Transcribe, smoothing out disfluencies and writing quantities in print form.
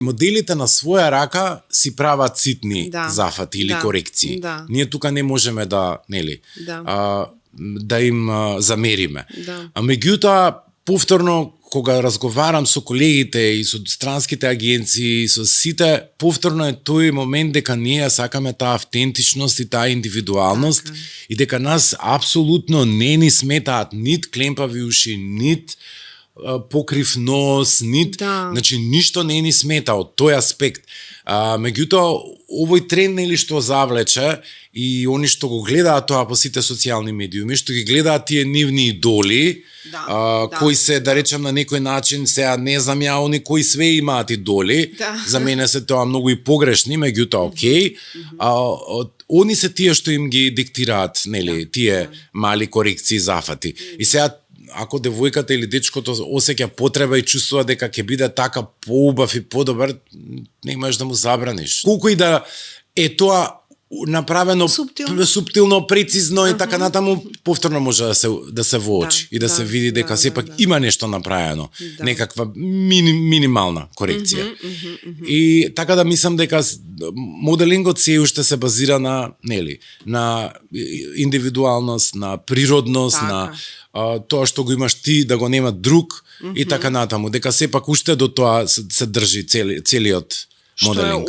Моделите на своја рака си прават ситни Да. зафати или Да. корекции. Да. Ние тука не можеме да, да им замериме. Да. А меѓутоа, повторно, кога разговарам со колегите и со странските агенции, со сите, повторно е тој момент дека ние сакаме таа автентичност и таа индивидуалност Така. и дека нас апсолутно не ни сметаат нит клемпави уши, нит покрив нос, нит, значи ништо не ни смета од тој аспект. Меѓутоа, овој тренд или што завлече и они што го гледаат тоа по сите социјални медиуми, што ги гледаат тие нивни идоли, кои се, да речем, на некој начин, сега не знам ја, они кои све имаат идоли, за мене се тоа многу и погрешни, меѓутоа, окей, они се тие што им ги диктираат, нели, тие мали корекции и зафати. И сега, ако девојката или дечкото осеќа потреба и чувствува дека ќе биде така поубав и подобар, не можеш да му забраниш. Колку и да е тоа направено суптилно, прецизно и така натаму, повторно може да се воочи и да се види дека сепак има нешто направено, некаква минимална корекција. И така да мислам дека моделингот се уште се базира на, нели, на индивидуалност, на природност, на тоа што го имаш ти, да го нема друг и така натаму, дека сепак уште до тоа се држи целиот моделинг.